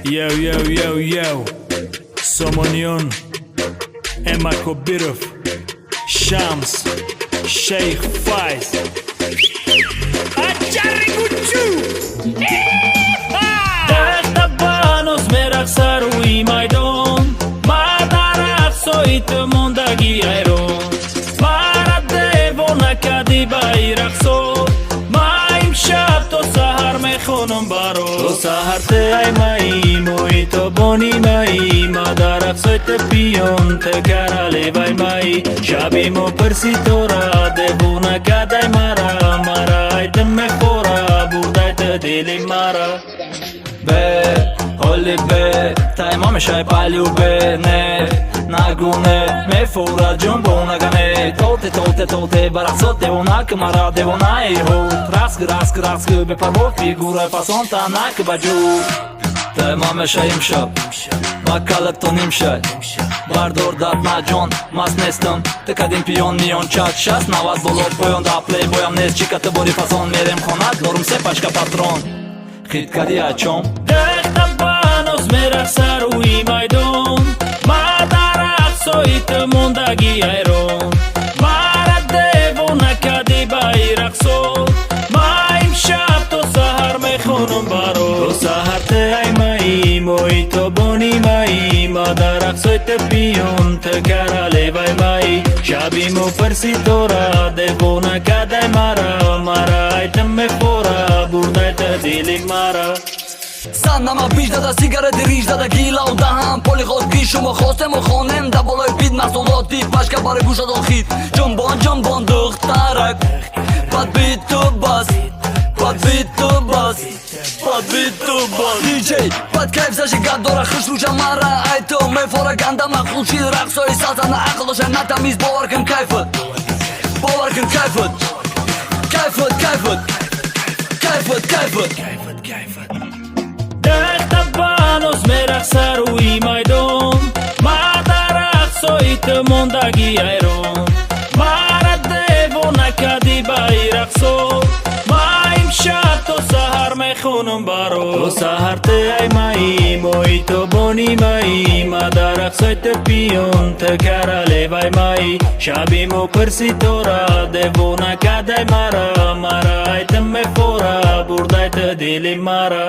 Yo, yo, yo, yo. Сомониён, Эмма Кобиров, Шамс, Шейх Файз. Ачаригучу! Тахтабанус мерақса рӯи майдон, ма дар рақсои ту мондагӣ ҳайрон. Мара девона кадӣ ба и рақсо, ма имшаб то саҳар мехонам баро. То саҳар ты ай маи, мои тобони маи, ма дар рақсои ту пиён, ту королеваи маи. Шаби мо пур ситора, девона кадай мара, мара ай ту мефора, бурдай ту дили мара. Бе ҳоли бе таймо мешай палюбе, не нагуне мефурад ҷунбонагане тоте тоте тоте барақсо девона ки мара девонаи ҳуд. Рақс ки, рақс ки, рақс ки, бепарво фигураи фасон танак ба ҷӯ тайма мешай имшаб ба калат то нимшай. Бардор дад наҷон, маст нестам, ту кадим пиён миён чак шаст навад боло поён да плейбоям нест чика ту бори фасон. Мерем хона, дорум се пачка патрон хит кади ачом. Тахтабанос мерақса рӯи майдон, ма дар рақсои ту мондагӣ ҳайрон. Мара девона кадӣ ба и рақсо, ма имшаб то саҳар мехонам баро. То саҳар ты ай маи, мои тобони маи, ма дар рақсои ту пиён, ту королеваи маи. Шаби мо пур ситора, девона кадай мара, мара ай ту мефора, бурдай ту дили мара. Санама биш дада, сигарети риш дада, гилау даҳан поли ход гиш. Шумо хостему хонем да болои бит маҳсулоти пашка барои гӯшадон хит. Ҷунбон, ҷунбон, духтарак, бад биту бас, бад биту бас, бад биту бас. Диҷей бад кайф зажигать дора, хушрӯша мара ай ту мефора, ганда махлуши рақсои салтана ақл доша натамиз. Бовар кун, кайфат, бовар кун, кайфат, кайфат, кайфат, кайфат, кайфат. Тахтабанос мерақса рӯи майдон, ма дар рақсои ту мондагӣ ҳайрон. Мара девона кадӣ ба и рақсо, ма имшаб то саҳар мехонам баро. То саҳар ты ай маи, мои тобони маи, ма дар рақсои ту пиён, ту королеваи маи. Шаби мо пур ситора, девона кадай мара, мара ай ту мефора, бурдай ту дили мара.